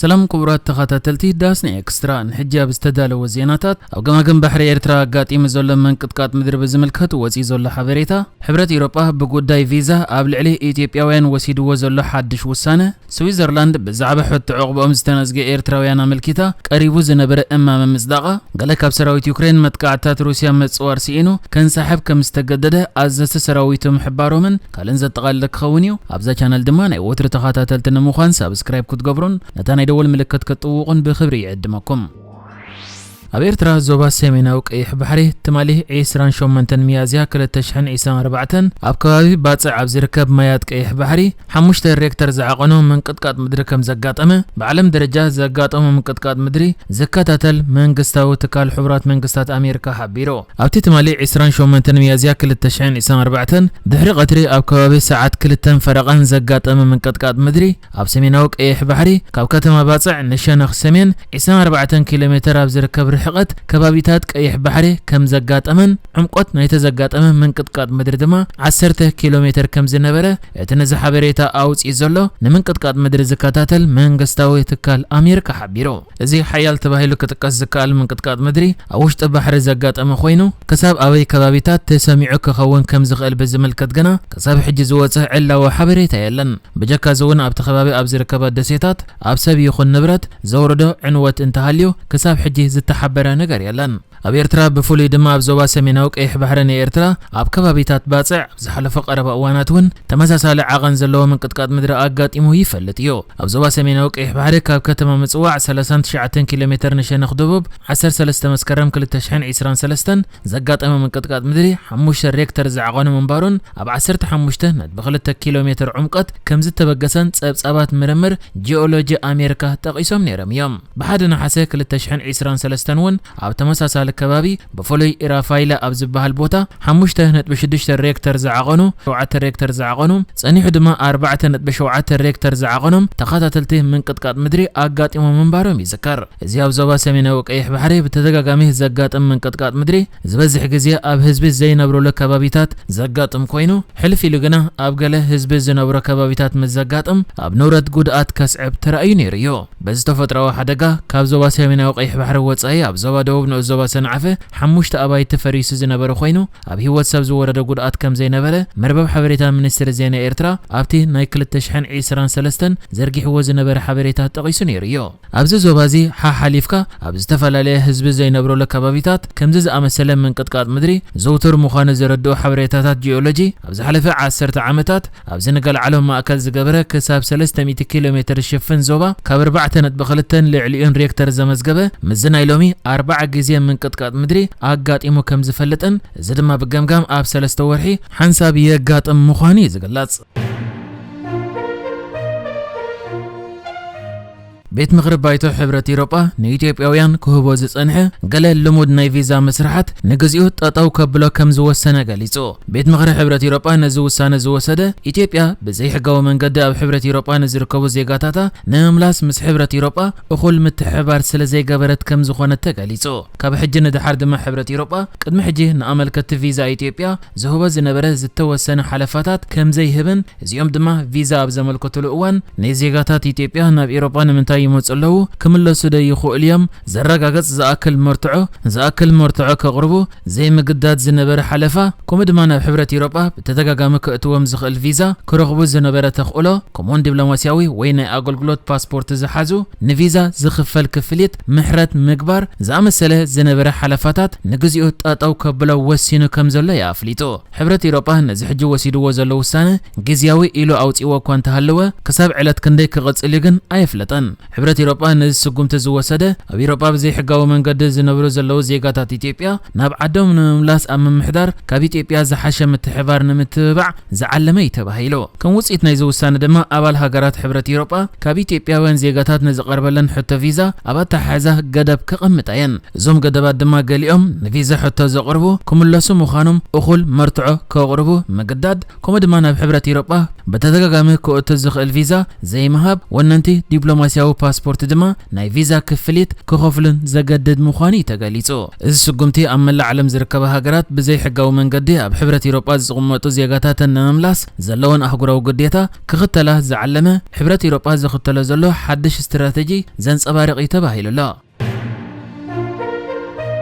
ሰላም ክቡራት ተኸታተልቲ ዳስና ኤክስትራ፣ ንሕጂ ኣብ ዝተዳለወ ዜናታት፣ ኣብ ገማግም ባሕሪ ኤርትራ ኣጋጢሙ ዘሎ ምንቅጥቃጥ ምድሪ ብዝምልከት ወፂኡ ዘሎ ሓበሬታ፣ ሕብረት ኢሮጳ ብጉዳይ ቪዛ ኣብ ልዕሊ ኢትዮጵያውያን ወሲድዎ ዘሎ ሓድሽ ውሳነ፣ ስዊዘርላንድ ብዛዕባ ሕቶ ዕቑቦም ዝተነዝገ ኤርትራውያን ኣመልኪታ ቀሪቡ ዝነበረ እማመ ምጽዳቓ፣ ገለ ካብ ሰራዊት ዩክሬን መጥቃዕትታት ሩስያ ምጽዋር ስኢኑ ከንሳሕብ ከም ዝተገደደ ኣዘዝቲ ሰራዊቱ ምሕባሮምን ካልእን ዘጠቓለለ ክኸውን እዩ። ኣብዛ ቻነል ድማ ናይ ወትሪ ተኸታተልቲ ንምዃን ሳብስክራይብ ክትገብሩን ነታ ናይ ደወል ምልክት ክትጥውቑን ብኽብሪ ይዕድመኩም። ኣብ ኤርትራ ዞባ ሰሜናዊ ቀይሕ ባሕሪ ትማሊ ዒስራን ሸሞንተን ሚያዝያ ክልተ ሽሕን ዒስራን ኣርባዕተን ኣብ ከባቢ ባጽዕ ኣብ ዝርከብ ማያት ቀይሕ ባሕሪ ሓሙሽተ ሬክተር ዝዓቐኖ ምንቅጥቃጥ ምድሪ ከም ዘጋጠመ ብዓለም ደረጃ ዘጋጠሙ ምንቅጥቃጥ ምድሪ ዝከታተል መንግስታዊ ትካል ሕቡራት መንግስታት ኣሜሪካ ሓቢሩ። ኣብቲ ትማሊ ዒስራን ሸሞንተን ሚያዝያ ክልተ ሽሕን ዒስራን ኣርባዕተን ድሕሪ ቀትሪ ኣብ ከባቢ ሰዓት ክልተን ፈረቓን ዘጋጠመ ምንቅጥቃጥ ምድሪ ኣብ ሰሜናዊ ቀይሕ ባሕሪ ካብ ከተማ ባጽዕ ንሸነኽ ሰሜን ዒስራን ኣርባዕተን ኪሎ ሜተር ኣብ ዝርከብ ርሕቐት ከባቢታት ቀይሕ ባሕሪ ከም ዘጋጠመን ዕምቆት ናይቲ ዘጋጠመ ምንቅጥቃጥ ምድሪ ድማ ዓሰርተ ኪሎ ሜተር ከም ዝነበረ እቲ ነዚ ሓበሬታ ኣውጺኡ ዘሎ ንምንቅጥቃጥ ምድሪ ዝከታተል መንግስታዊ ትካል ኣሜሪካ ሓቢሩ። እዚ ሓያል ተባሂሉ ክጥቀስ ዝከኣል ምንቅጥቃጥ ምድሪ ኣብ ውሽጢ ባሕሪ ዘጋጠመ ኮይኑ፣ ክሳብ ኣበይ ከባቢታት ተሰሚዑ ክኸውን ከም ዝኽእል ብዝምልከት ግና ክሳብ ሕጂ ዝወጸ ዕላዊ ሓበሬታ የለን። ብጀካ እዚ እውን ኣብቲ ከባቢ ኣብ ዝርከባ ደሴታት ኣብ ሰብ ይኹን ንብረት ዘውረዶ ዕንወት እንተሃልዩ ክሳብ ሕጂ ዝተሓበረ ነገር የለን። ኣብ ኤርትራ ብፍሉይ ድማ ኣብ ዞባ ሰሜናዊ ቀይሕ ባሕሪ ናይ ኤርትራ ኣብ ከባቢታት ባጽዕ ኣብ ዝሓለፈ ቀረባ እዋናት እውን ተመሳሳሊ ዓቐን ዘለዎ ምንቅጥቃጥ ምድሪ ኣጋጢሙ ይፈልጥ እዩ። ኣብ ዞባ ሰሜናዊ ቀይሕ ባሕሪ ካብ ከተማ ምጽዋዕ ሰላሳን ትሽዓተን ኪሎ ሜተር ንሸነኽ ደቡብ ዓሰርተ ሰለስተ መስከረም ክልተ ሽሕን ዒስራን ሰለስተን ዘጋጠመ ምንቅጥቃጥ ምድሪ ሓሙሽተ ሬክተር ዝዓቐኑ ምንባሩን ኣብ ዓሰርተ ሓሙሽተ ነጥቢ ክልተ ኪሎ ሜተር ዕምቀት ከም ዝተበገሰን ጸብጻባት ምርምር ጂኦሎጂ ኣሜሪካ ጠቒሶም ነይሮም እዮም። ብሓደ ነሓሰ ክልተ ሽሕን ዒስራን ሰለስተን እውን ኣብ ተመሳሳሊ ከባቢ ብፍሉይ ኢራፋይላ ኣብ ዝበሃል ቦታ ሓሙሽተ ነጥቢ ሽዱሽተ ሬክተር ዝዓቐኑ፣ ሸውዓተ ሬክተር ዝዓቐኑ፣ ጸኒሑ ድማ ኣርባዕተ ነጥቢ ሸውዓተ ሬክተር ዝዓቐኖም ተኸታተልቲ ምንቅጥቃጥ ምድሪ ኣጋጢሞም ምንባሮም ይዝከር። እዚ ኣብ ዞባ ሰሜናዊ ቀይሕ ባሕሪ ብተደጋጋሚ ዘጋጥም ምንቅጥቃጥ ምድሪ ዝበዝሕ ግዜ ኣብ ህዝቢ ዘይነብረሉ ከባቢታት ዘጋጥም ኮይኑ፣ ሕልፍ ኢሉ ግና ኣብ ገለ ህዝቢ ዝነብሮ ከባቢታት ምስ ዘጋጥም ኣብ ንብረት ጉድኣት ከስዕብ ተራእዩ ነይሩ እዩ። በዚ ተፈጥሮኣዊ ሓደጋ ካብ ዞባ ሰሜናዊ ቀይሕ ባሕሪ ወጻኢ ኣብ ዞባ ደቡብ ንኡስ ዞባ ሰንዓፈ ሓሙሽተ ኣባይቲ ፈሪሱ ዝነበረ ኮይኑ፣ ኣብ ህይወት ሰብ ዝወረደ ጉድኣት ከም ዘይነበረ መርበብ ሓበሬታ ሚኒስትሪ ዜና ኤርትራ ኣብቲ ናይ ክልተ ሽሕን ዒስራን ሰለስተን ዘርጊሕዎ ዝነበረ ሓበሬታ ጠቒሱ ነይሩ እዩ። ኣብዚ ዞባ እዚ ሓሓሊፍካ ኣብ ዝተፈላለየ ህዝቢ ዘይነብረሉ ከባቢታት ከምዚ ዝኣመሰለ ምንቅጥቃጥ ምድሪ ዝውቱር ምዃኑ ዘረድኡ ሓበሬታታት ጂኦሎጂ ኣብ ዝሓለፈ ዓሰርተ ዓመታት ኣብዚ ንገልዓሎም ማእከል ዝገበረ ክሳብ ሰለስተ ሚእቲ ኪሎ ሜትር ዝሽፍን ዞባ ካብ ኣርባዕተ ነጥቢ ክልተን ልዕሊኡን ሬክተር ዘመዝገበ ምስዚ ናይ ሎሚ ኣርባዓ ግዜ ምንቅጥቃጥ ምድሪ ኣጋጢሙ ከም ዝፈልጥን እዚ ድማ ብገምጋም ኣብ ሰለስተ ወርሒ ሓንሳብ የጋጥም ምዃኑ እዩ ዝግለጽ። ቤት ምኽሪ ባይቶ ሕብረት ኢሮጳ ንኢትዮጵያውያን ክህቦ ዝጸንሐ ገለ ልሙድ ናይ ቪዛ መስርሓት ንግዚኡ ጠጠው ከብሎ ከም ዝወሰነ ገሊጹ። ቤት ምኽሪ ሕብረት ኢሮጳ ነዚ ውሳነ ዝወሰደ ኢትዮጵያ ብዘይሕጋዊ መንገዲ ኣብ ሕብረት ኢሮጳ ንዝርከቡ ዜጋታታ ንምምላስ ምስ ሕብረት ኢሮጳ እኹል ምትሕብባር ስለ ዘይገበረት ከም ዝኾነ ተገሊጹ። ካብ ሕጂ ንደሓር ድማ ሕብረት ኢሮጳ ቅድሚ ሕጂ ንኣመልከቲ ቪዛ ኢትዮጵያ ዝህቦ ዝነበረ ዝተወሰነ ሓለፋታት ከም ዘይህብን እዚኦም ድማ ቪዛ ኣብ ዘመልከትሉ እዋን ንዜጋታት ኢትዮጵያ ናብ ኤሮጳ ንምንታይ ይመጹ ኣለዉ፣ ክምለሱ ዶ ይኽእሉ እዮም፣ ዘረጋግጽ ዝኣክል መርትዖ፣ ዝኣክል መርትዖ ከቕርቡ ዘይምግዳድ ዝነበረ ሓለፋ፣ ከምኡ ድማ ናብ ሕብረት ኤሮጳ ብተደጋጋሚ ከእትዎም ዝኽእል ቪዛ ክረኽቡ ዝነበረ ተኽእሎ፣ ከምኡውን ዲፕሎማስያዊ ወይ ናይ ኣገልግሎት ፓስፖርት ዝሓዙ ንቪዛ ዝኽፈል ክፍሊት ምሕረት ምግባር ዝኣመሰለ ዝነበረ ሓለፋታት ንግዚኡ ጠጠው ከብሎ ወሲኑ ከም ዘሎ እዩ ኣፍሊጡ። ሕብረት ኤሮጳ ነዚ ሕጂ ወሲድዎ ዘሎ ውሳነ ግዝያዊ ኢሉ ኣውጺእዎ እኳ እንተሃለወ፣ ክሳብ ዕለት ክንደይ ክቕጽል እዩ ግን ኣየፍለጠን። ሕብረት ኤሮጳ ነዚ ስጉምቲ ዝወሰደ፣ ኣብ ኤሮጳ ብዘይሕጋዊ መንገዲ ዝነብሩ ዘለዉ ዜጋታት ኢትዮጵያ ናብ ዓዶም ንምምላስ ኣብ ምምሕዳር ካብ ኢትዮጵያ ዝሓሸ ምትሕባር ንምትብባዕ ዝዓለመ እዩ ተባሂሉ። ከም ውጽኢት ናይዚ ውሳነ ድማ ኣባል ሃገራት ሕብረት ኤሮጳ ካብ ኢትዮጵያውያን ዜጋታት ንዝቐርበለን ሕቶ ቪዛ ኣብ ኣተሓሕዛ ገደብ ከቐምጣ እየን። እዞም ገደባት ድማ ገሊኦም ንቪዛ ሕቶ ዘቕርቡ ክምለሱ ምዃኖም እኹል መርትዖ ከቕርቡ ምግዳድ፣ ከምኡ ድማ ናብ ሕብረት ኤሮጳ ብተደጋጋሚ ክእቱ ዝኽእል ቪዛ ዘይምሃብ፣ ወነንቲ ዲፕሎማስያዊ ፓስፖርት ድማ ናይ ቪዛ ክፍሊት ክኸፍሉን ዘገድድ ምዃኑ እዩ ተገሊጹ። እዚ ስጉምቲ ኣብ መላእ ዓለም ዝርከባ ሃገራት ብዘይሕጋዊ መንገዲ ኣብ ሕብረት ኤውሮጳ ዝቕመጡ ዜጋታተን ንምምላስ ዘለወን ኣህጉራዊ ግዴታ ክኽተላ ዝዓለመ፣ ሕብረት ኤውሮጳ ዝኽተሎ ዘሎ ሓድሽ ስትራተጂ ዘንጸባርቕ እዩ ተባሂሉ ኣሎ።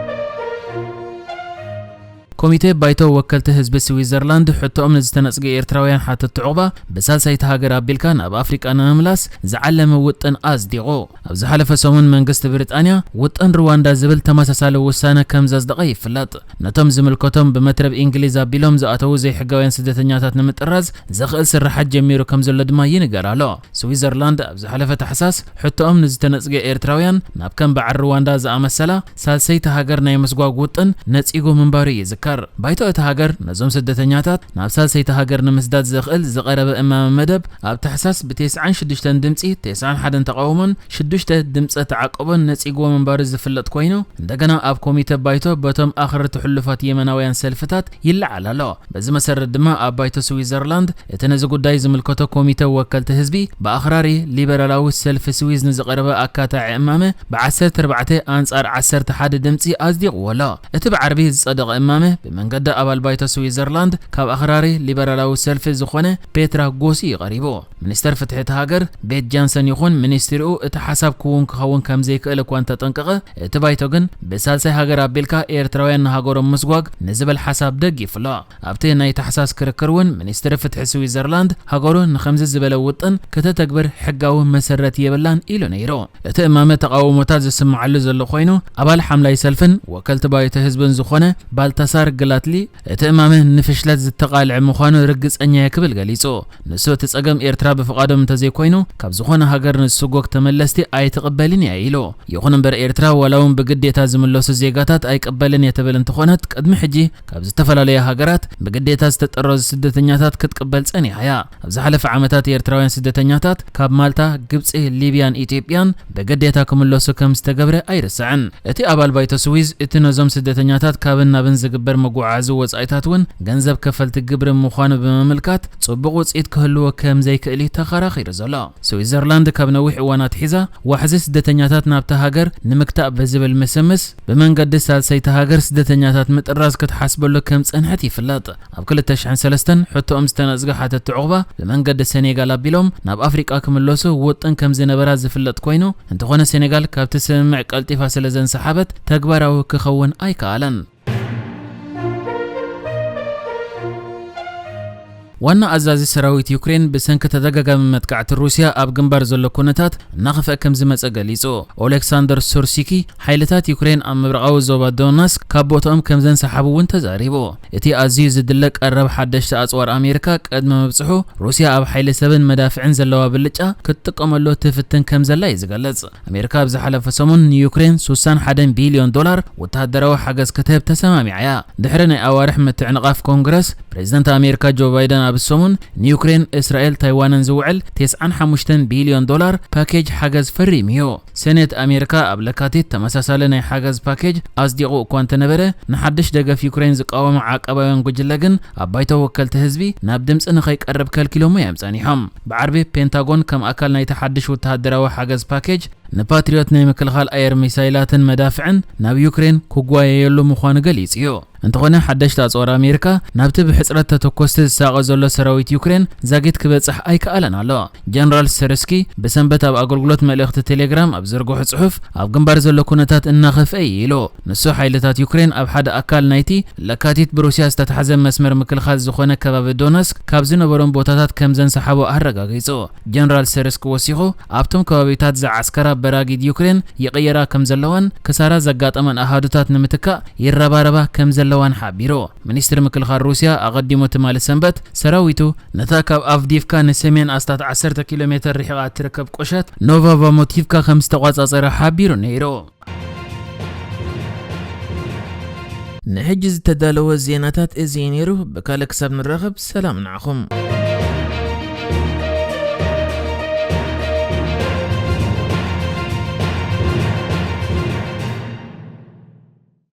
ኮሚቴ ባይቶ ወከልቲ ህዝቢ ስዊዘርላንድ ሕቶኦም ንዝተነጽገ ኤርትራውያን ሓተትቲ ዑቕባ ብሳልሳይቲ ሃገር ኣቢልካ ናብ ኣፍሪቃ ንምምላስ ዝዓለመ ውጥን ኣጽዲቑ። ኣብ ዝሓለፈ ሰሙን መንግስቲ ብሪጣንያ ውጥን ሩዋንዳ ዝብል ተመሳሳሊ ውሳነ ከም ዘጽደቐ ይፍለጥ። ነቶም ዝምልከቶም ብመትረብ እንግሊዝ ኣቢሎም ዝኣተዉ ዘይሕጋውያን ስደተኛታት ንምጥራዝ ዘኽእል ስራሓት ጀሚሩ ከም ዘሎ ድማ ይንገር ኣሎ። ስዊዘርላንድ ኣብ ዝሓለፈ ታሕሳስ ሕቶኦም ንዝተነጽገ ኤርትራውያን ናብ ከም በዓል ሩዋንዳ ዝኣመሰላ ሳልሰይቲ ሃገር ናይ ምስጓግ ውጥን ነጺጉ ምንባሩ ይዝከር። ባይቶ እታ ሃገር ነዞም ስደተኛታት ናብ ሳልሰይቲ ሃገር ንምስዳድ ዘኽእል ዝቐረበ እማመ መደብ ኣብ ታሕሳስ ብ ተስዓን ሽዱሽተን ድምጺ፣ ተስዓን ሓደን ተቓውሞን ሽዱሽተ ድምጸ ተዓቆቦን ነጺግዎ ምንባሩ ዝፍለጥ ኮይኑ፣ እንደገና ኣብ ኮሚተ ባይቶ በቶም ኣኽረርቲ ሕሉፋት የመናውያን ሰልፍታት ይለዓል ኣሎ። በዚ መሰረት ድማ ኣብ ባይቶ ስዊዘርላንድ እቲ ነዚ ጉዳይ ዝምልከቶ ኮሚተ ወከልቲ ህዝቢ ብኣኽራሪ ሊበራላዊ ሰልፊ ስዊዝ ንዝቐረበ ኣካታዒ እማመ ብ ዓሰርተ ኣርባዕተ ኣንጻር ዓሰርተ ሓደ ድምጺ ኣጽዲቕዎ ኣሎ። እቲ ብዓርቢ ዝጸደቐ እማመ ብመንገዲ ኣባል ባይቶ ስዊዘርላንድ ካብ ኣኽራሪ ሊበራላዊ ሰልፊ ዝኾነ ፔትራ ጎሲ እዩ ቀሪቡ። ሚኒስተር ፍትሒ እታ ሃገር ቤት ጃንሰን ይኹን ሚኒስትሪኡ እቲ ሓሳብ ክውን ክኸውን ከም ዘይክእል እኳ እንተጠንቀቐ፣ እቲ ባይቶ ግን ብሳልሳይ ሃገር ኣቢልካ ኤርትራውያን ንሃገሮም ምስጓግ ንዝብል ሓሳብ ደጊፉ ኣሎ። ኣብቲ ናይ ታሕሳስ ክርክር እውን ሚኒስትሪ ፍትሒ ስዊዘርላንድ ሃገሩ ንኸምዚ ዝበለ ውጥን ከተተግብር ሕጋዊ መሰረት የብላን ኢሉ ነይሩ። እቲ እማመ ተቓውሞታት ዝስምዓሉ ዘሎ ኮይኑ፣ ኣባል ሓምላይ ሰልፍን ወከልቲ ባይቶ ህዝብን ዝኾነ ባልታሳር ግላትሊ እቲ እማመ ንፍሽለት ዝተቓልዐ ምዃኑ ርግጸኛ እየ ክብል ገሊጹ። ንሱ እቲ ጸገም ኤርትራ ብፍቓዶም እንተዘይኮይኑ ካብ ዝኾነ ሃገር ንዝስጎግ ተመለስቲ ኣይትቕበልን እያ ኢሉ። ይኹን እምበር ኤርትራ ዋላ እውን ብግዴታ ዝምለሱ ዜጋታት ኣይቅበልን እየ ትብል እንተኾነት ቅድሚ ሕጂ ካብ ዝተፈላለያ ሃገራት ብግዴታ ዝተጠረዙ ስደተኛታት ክትቅበል ጸኒሓ እያ። ኣብ ዝሓለፈ ዓመታት ኤርትራውያን ስደተኛታት ካብ ማልታ፣ ግብጺ፣ ሊብያን ኢትዮጵያን ብግዴታ ክምለሱ ከም ዝተገብረ ኣይርሳዕን። እቲ ኣባል ባይቶ ስዊዝ እቲ ነዞም ስደተኛታት ካብን ናብን ዝግበር መጓዓዚ ወጻኢታት እውን ገንዘብ ከፈልቲ ግብሪ ምዃኑ ብምምልካት ጽቡቕ ውጽኢት ክህልዎ ከም ዘይክእል እዩ ተኸራኺሩ ዘሎ። ስዊዘርላንድ ካብ ነዊሕ እዋን ኣትሒዛ ዋሕዚ ስደተኛታት ናብታ ሃገር ንምግታእ ብዝብል ምስምስ ብመንገዲ ሳልሰይቲ ሃገር ስደተኛታት ምጥራዝ ክትሓስበሉ ከም ጸንሐት ይፍለጥ። ኣብ ክልተ ሽሕን ሰለስተን ሕቶኦም ዝተነጽገ ሓተትቲ ዑቕባ ብመንገዲ ሴኔጋል ኣቢሎም ናብ ኣፍሪቃ ክምለሱ ውጥን ከም ዝነበራ ዝፍለጥ ኮይኑ፣ እንተኾነ ሴኔጋል ካብቲ ስምምዕ ቀልጢፋ ስለ ዘንሰሓበት ተግባራዊ ክኸውን ኣይከኣለን። ዋና ኣዛዚ ሰራዊት ዩክሬን ብሰንኪ ተደጋጋሚ መጥቃዕቲ ሩስያ ኣብ ግንባር ዘሎ ኩነታት እናኸፍአ ከም ዝመጸ ገሊጹ። ኦሌክሳንደር ሱርሲኪ ሓይልታት ዩክሬን ኣብ ምብራቓዊ ዞባ ዶናስክ ካብ ቦታኦም ከም ዘንሰሓቡ እውን ተዛሪቡ። እቲ ኣዝዩ ዝድለ ቀረብ ሓደሽቲ ኣጽዋር ኣሜሪካ ቅድሚ ምብጽሑ ሩስያ ኣብ ሓይሊ ሰብን መዳፍዕን ዘለዋ ብልጫ ክትጥቀመሉ ትፍትን ከም ዘላ እዩ ዝገልጽ። ኣሜሪካ ኣብ ዝሓለፈ ሰሙን ንዩክሬን ስሳን ሓደን ቢልዮን ዶላር ወተሃደራዊ ሓገዝ ክትህብ ተሰማሚዓ እያ። ድሕሪ ናይ ኣዋርሕ ምትዕንቓፍ ኮንግረስ፣ ፕሬዚደንት ኣሜሪካ ጆ ባይደን ኣብ ሰሙን ንዩክሬን፣ እስራኤል፣ ታይዋንን ዝውዕል ተስዓን ሓሙሽተን ቢልዮን ዶላር ፓኬጅ ሓገዝ ፈሪሙ እዩ። ሴኔት ኣሜሪካ ኣብ ለካቲት ተመሳሳሊ ናይ ሓገዝ ፓኬጅ ኣጽዲቑ እኳ እንተነበረ፣ ንሓድሽ ደገፍ ዩክሬን ዝቃወሙ ዓቃባውያን ጉጅለ ግን ኣብ ባይቶ ወከልቲ ህዝቢ ናብ ድምጺ ንኸይቀርብ ከልኪሎሞ እዮም ጸኒሖም። ብዓርቢ ፔንታጎን ከም ኣካል ናይቲ ሓድሽ ወተሃደራዊ ሓገዝ ፓኬጅ ንፓትሪዮት ናይ ምክልኻል ኣየር ሚሳይላትን መዳፍዕን ናብ ዩክሬን ክጓየየሉ ምዃኑ ገሊጹ እዩ። እንተኾነ ሓደሽቲ ኣጽዋር ኣሜሪካ ናብቲ ብሕጽረት ተተኮስቲ ዝሳቐ ዘሎ ሰራዊት ዩክሬን ዛጊት ክበጽሕ ኣይከኣለን ኣሎ። ጀነራል ሰርስኪ ብሰንበት ኣብ ኣገልግሎት መልእኽቲ ቴሌግራም ኣብ ዘርግሖ ጽሑፍ፣ ኣብ ግንባር ዘሎ ኩነታት እናኸፍአ እዩ ኢሉ። ንሱ ሓይልታት ዩክሬን ኣብ ሓደ ኣካል ናይቲ ለካቲት ብሩስያ ዝተታሕዘ መስመር ምክልኻል ዝኾነ ከባቢ ዶነስክ ካብ ዝነበሮም ቦታታት ከም ዘንሰሓቦ ኣረጋጊጹ። ጀነራል ሰርስኪ ወሲኹ፣ ኣብቶም ከባቢታት ዝዓስከራ በራጊድ ዩክሬን ይቕየራ ከም ዘለዋን ክሳራ ዘጋጠመን ኣሃዱታት ንምትካእ ይረባረባ ከም ዘለዋን ሓቢሩ። ሚኒስትሪ ምክልኻል ሩስያ ኣቐዲሙ ትማሊ ሰንበት ሰራዊቱ ነታ ካብ ኣቭዲቭካ ንሰሜን ኣስታት ዓሰርተ ኪሎ ሜተር ርሒቓ እትርከብ ቁሸት ኖቫቫሞቲቭካ ከም ዝተቋጻጸረ ሓቢሩ ነይሩ። ንሕጂ ዝተዳለወ ዜናታት እዚ እዩ ነይሩ። ብካልእ ክሳብ ንራኸብ ሰላም ንዓኹም።